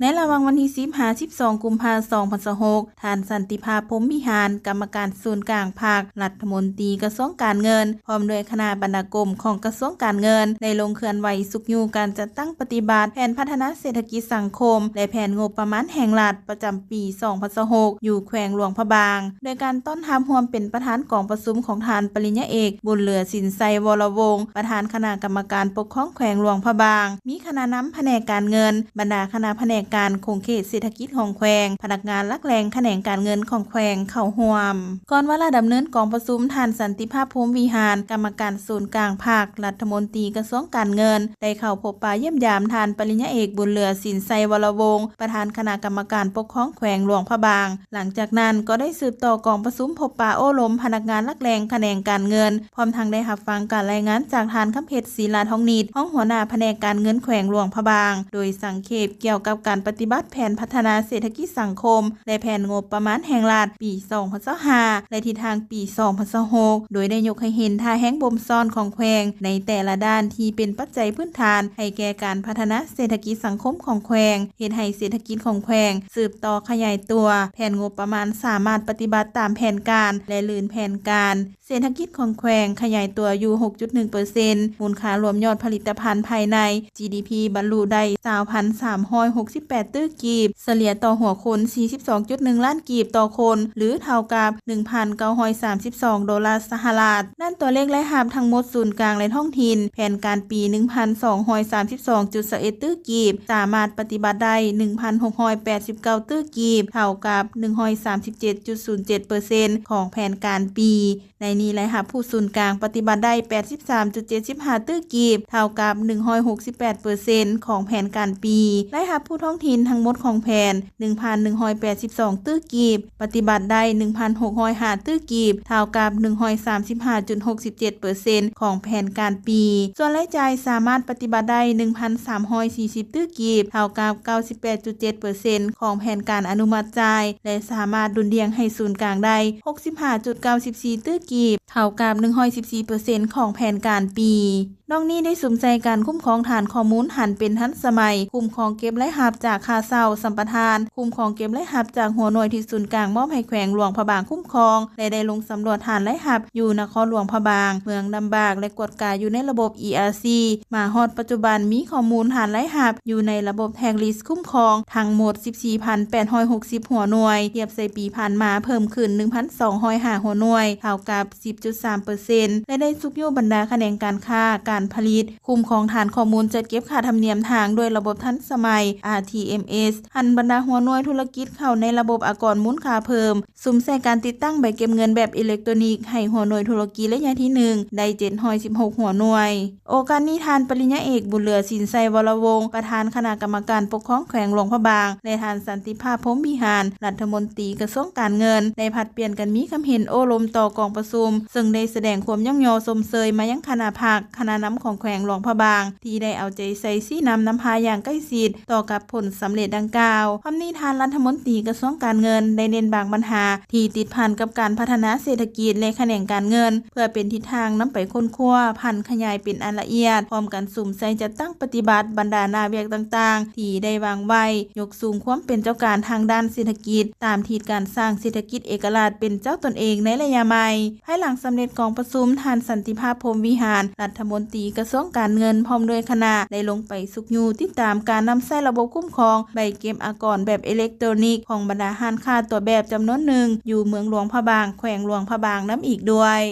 ໃນລະຫວ່າງວັນທີສິບຫາສິບສອງ ກຸມພາ ສອງພັນຊາວຫົກ, ທ່ານ ສັນຕິພາບ ພົມວິຫານ ກຳມະການສູນກາງພັກ, ລັດຖະມົນຕີກະຊວງການເງິນ ພ້ອມດ້ວຍຄະນະບັນດາກົມຂອງກະຊວງການເງິນ ໄດ້ລົງເຄື່ອນໄຫວຊຸກຍູ້ການຈັດຕັ້ງປະຕິບັດແຜນພັດທະນາເສດຖະກິດສັງຄົມ ແລະ ແຜນງົບປະມານແຫ່ງລັດ ປະຈຳປີສອງພັນຊາວຫົກ ຢູ່ແຂວງຫຼວງພະບາງ ໂດຍການຕ້ອນຮັບຮ່ວມເປັນປະທານກອງປະຊຸມຂອງທ່ານປະລິນຍາເອກ ບຸນເຫຼືອ ສິນໄຊ ວໍລະວົງ ປະທານຄະນະກຳມະການປົກຄອງແຂວງຫຼວງພະບາງ, ມີຄະນະນຳພະແນກການເງິນ, ບັນດາຄະນະພະແນກການຂົງເຂດເສດຖະກິດຂອງແຂວງ, ພະນັກງານຫຼັກແຫຼ່ງຂະແໜງການເງິນຂອງແຂວງເຂົ້າຮ່ວມ. ກ່ອນວາລະດຳເນີນກອງປະຊຸມ, ທ່ານ ສັນຕິພາບ ພົມວິຫານ ກຳມະການສູນກາງພັກ, ລັດຖະມົນຕີກະຊວງການເງິນ ໄດ້ເຂົ້າພົບປະຢ້ຽມຢາມທ່ານປະລິນຍາເອກ ບຸນເຫຼືອ ສິນໄຊ ວໍລະວົງ ປະທານຄະນະກຳມະການປົກຄອງແຂວງຫຼວງພະບາງ. ຫຼັງຈາກນັ້ນກໍໄດ້ສືບຕໍ່ກອງປະຊຸມພົບປະໂອ້ລົມພະນັກງານຫຼັກແຫຼ່ງຂະແໜງການເງິນ, ພ້ອມທັງໄດ້ຮັບຟັງການລາຍງານຈາກທ່ານ ຄຳເພັດ ສີລາທອງນິດ ຮອງຫົວໜ້າພະແນກການເງິນແຂວງຫຼວງພະບາງ ໂດຍສັງເຂບກ່ຽວກັບການປະຕິບັດແຜນພັດທະນາເສດຖະກິດສັງຄົມ ແລະ ແຜນງົບປະມານແຫ່ງລັດປີສອງພັນຊາວຫ້າ ແລະ ທິດທາງປີສອງພັນຊາວຫົກ ໂດຍໄດ້ຍົກໃຫ້ເຫັນທ່າແຮງບົ່ມຊ້ອນຂອງແຂວງໃນແຕ່ລະດ້ານທີ່ເປັນປັດໄຈພື້ນຖານໃຫ້ແກ່ການພັດທະນາເສດຖະກິດສັງຄົມຂອງແຂວງ, ເຮັດໃຫ້ເສດຖະກິດຂອງແຂວງສືບຕໍ່ຂະຫຍາຍຕົວ, ແຜນງົບປະມານສາມາດປະຕິບັດຕາມແຜນການ ແລະ ລື່ນແຜນການ. ເສດຖະກິດຂອງແຂວງຂະຫຍາຍຕົວຢູ່ຫົກຈຸດໜຶ່ງເປີເຊັນ, ມູນຄ່າລວມຍອດຜະລິດຕະພັນພາຍໃນ ຈີດີພີ ບັນລຸໄດ້ຊາວພັນສາມຮ້ອຍຫົກສິບແປດຕື້ກີບ, ສະເລ່ຍຕໍ່ຫົວຄົນສີ່ສິບສອງຈຸດໜຶ່ງລ້ານກີບຕໍ່ຄົນ ຫຼື ເທົ່າກັບໜຶ່ງພັນເກົ້າຮ້ອຍສາມສິບສອງໂດລາສະຫະລັດ. ດ້ານຕົວເລກລາຍຮັບທັງໝົດສູນກາງ ແລະ ທ້ອງຖິ່ນ, ແຜນການປີໜຶ່ງພັນສອງຮ້ອຍສາມສິບສອງຈຸດຊາວເອັດຕື້ກີບ, ສາມາດປະຕິບັດໄດ້ໜຶ່ງພັນຫົກຮ້ອຍແປດສິບເກົ້າຕື້ກີບ, ເທົ່າກັບໜຶ່ງຮ້ອຍສາມສິບເຈັດຈຸດສູນເຈັດເປີເຊັນຂອງແຜນການປີ. ໃນນີ້ລາຍຮັບຜູ້ສູນກາງປະຕິບັດໄດ້ແປດສິບສາມຈຸດເຈັດສິບຫ້າຕື້ກີບ, ເທົ່າກັບໜຶ່ງຮ້ອຍຫົກສິບແປດເປີເຊັນຂອງແຜນການປີ. ລາຍຮັບຜູ້ທ້ອງຖິ່ນທັງໝົດຂອງແຜນໜຶ່ງພັນໜຶ່ງຮ້ອຍແປດສິບສອງຕື້ກີບ, ປະຕິບັດໄດ້ໜຶ່ງພັນຫົກຮ້ອຍຫ້າຕື້ກີບ, ເທົ່າກັບໜຶ່ງຮ້ອຍສາມສິບຫ້າຈຸດຫົກສິບເຈັດເປີເຊັນຂອງແຜນການປີ. ສ່ວນລາຍຈ່າຍສາມາດປະຕິບັດໄດ້ໜຶ່ງພັນສາມຮ້ອຍສີ່ສິບຕື້ກີບ, ເທົ່າກັບເກົ້າສິບແປດຈຸດເຈັດເປີເຊັນຂອງແຜນການອະນຸມັດຈ່າຍ ແລະ ສາມາດດຸ່ນດ່ຽງໃຫ້ສູນກາງໄດ້ຫົກສິບຫ້າຈຸດເກົ້າສິບສີ່ຕື້ກີບ, ເທົ່າກັບໜຶ່ງຮ້ອຍສິບສີ່ເປີເຊັນຂອງແຜນການປີ. ນອກນີ້ໄດ້ສຸມໃສ່ການຄຸ້ມຄອງຖານຂໍ້ມູນຫັນເປັນທັນສະໄໝ, ຄຸ້ມຄອງເກັບລາຍຮັບຈາກຄ່າເຊົ່າສຳປະທານ, ຄຸ້ມຄອງເກັບລາຍຮັບຈາກຫົວໜ່ວຍທີ່ສູນກາງມອບໃຫ້ແຂວງຫຼວງພະບາງຄຸ້ມຄອງ ແລະ ໄດ້ລົງສຳຫຼວດຖານລາຍຮັບຢູ່ນະຄອນຫຼວງພະບາງ, ເມືອງນ້ຳບາກ ແລະ ກວດກາຢູ່ໃນລະບົບ ອີ ອາ ຊີ. ມາຮອດປັດຈຸບັນມີຂໍ້ມູນຖານລາຍຮັບຢູ່ໃນລະບົບ Tax List ຄຸ້ມຄອງທັງໝົດສິບສີ່ພັນແປດຮ້ອຍຫົກສິບຫົວໜ່ວຍ, ທຽບໃສ່ປີຜ່ານມາເພີ່ມຂຶ້ນໜຶ່ງພັນສອງຮ້ອຍຫ້າຫົວໜ່ວຍ, ເທົ່າກັບສິບຈຸດສາມເປີເຊັນ ແລະ ໄດ້ຊຸກຍູ້ບັນດາຂະແໜງການຄ້າ, ການຜະລິດ, ຄຸ້ມຄອງຖານຂໍ້ມູນຈັດເກັບຄ່າທຳນຽມທາງດ້ວຍລະບົບທັນສະໄໝ ອາ ທີ ເອັມ ເອສ ຫັນບັນດາຫົວໜ່ວຍທຸລະກິດເຂົ້າໃນລະບົບອາກອນມູນຄ່າເພີ່ມ, ສຸມໃສ່ການຕິດຕັ້ງໃບເກັບເງິນແບບອີເລັກໂຕນິກໃຫ້ຫົວໜ່ວຍທຸລະກິດໄລຍະທີໜຶ່ງໄດ້ເຈັດຮ້ອຍສິບຫົກຫົວໜ່ວຍ. ໂອກາດນີ້ ທ່ານປະລິນຍາເອກ ບຸນເຫຼືອ ສິນໄຊ ວໍລະວົງ ປະທານຄະນະກຳມະການປົກຄອງແຂວງຫຼວງພະບາງ ແລະ ທ່ານ ສັນຕິພາບ ພົມວິຫານ ລັດຖະມົນຕີກະຊວງການເງິນ ໄດ້ຜັດປ່ຽນກັນມີຄຳເຫັນໂອ້ລົມຕໍ່ກອງປະຊຸມ, ເຊິ່ງໄດ້ສະແດງຄວາມຍ້ອງຍໍຊົມເຊີຍມາຍັງຄະນະພັກ, ຄະນະນຳຂອງແຂວງຫຼວງພະບາງ ທີ່ໄດ້ເອົາໃຈໃສ່ຊີ້ນຳນຳພາຢ່າງໃກ້ຊິດຕໍ່ກັບຜົນສຳເລັດດັ່ງກ່າວ. ພ້ອມນີ້ ທ່ານລັດຖະມົນຕີກະຊວງການເງິນ ໄດ້ເນັ້ນບາງບັນຫາທີ່ຕິດພັນກັບການພັດທະນາເສດຖະກິດ ແລະ ຂະແໜງການເງິນ ເພື່ອເປັນທິດທາງນຳໄປຄົ້ນຄວ້າ, ຜັນຂະຫຍາຍເປັນອັນລະອຽດ, ພ້ອມກັນສຸມໃສ່ຈັດຕັ້ງປະຕິບັດບັນດາໜ້າວຽກຕ່າງໆທີ່ໄດ້ວາງໄວ້, ຍົກສູງຄວາມເປັນເຈົ້າການທາງດ້ານເສດຖະກິດ ຕາມທິດການສ້າງເສດຖະກິດເອກະລາດເປັນເຈົ້າຕົນເອງໃນໄລຍະໃໝ່. ພາຍຫຼັງສຳເລັດກອງປະຊຸມ, ທ່ານ ສັນຕິພາບ ພົມວິຫານ ລັດຖະມົນຕີກະຊວງການເງິນ ພ້ອມດ້ວຍຄະນະ ໄດ້ລົງໄປຊຸກຍູ້ຕິດຕາມການນຳໃຊ້ລະບົບຄຸ້ມຄອງໃບເກັບອາກອນແບບເອເລັກໂຕນິກຂອງບັນດາຮ້ານຄ້າຕົວແບບຈຳນວນໜຶ່ງ ຢູ່ເມືອງຫຼວງພະບາງ, ແຂວງຫຼວງພະບາງນຳອີກດ້ວຍ.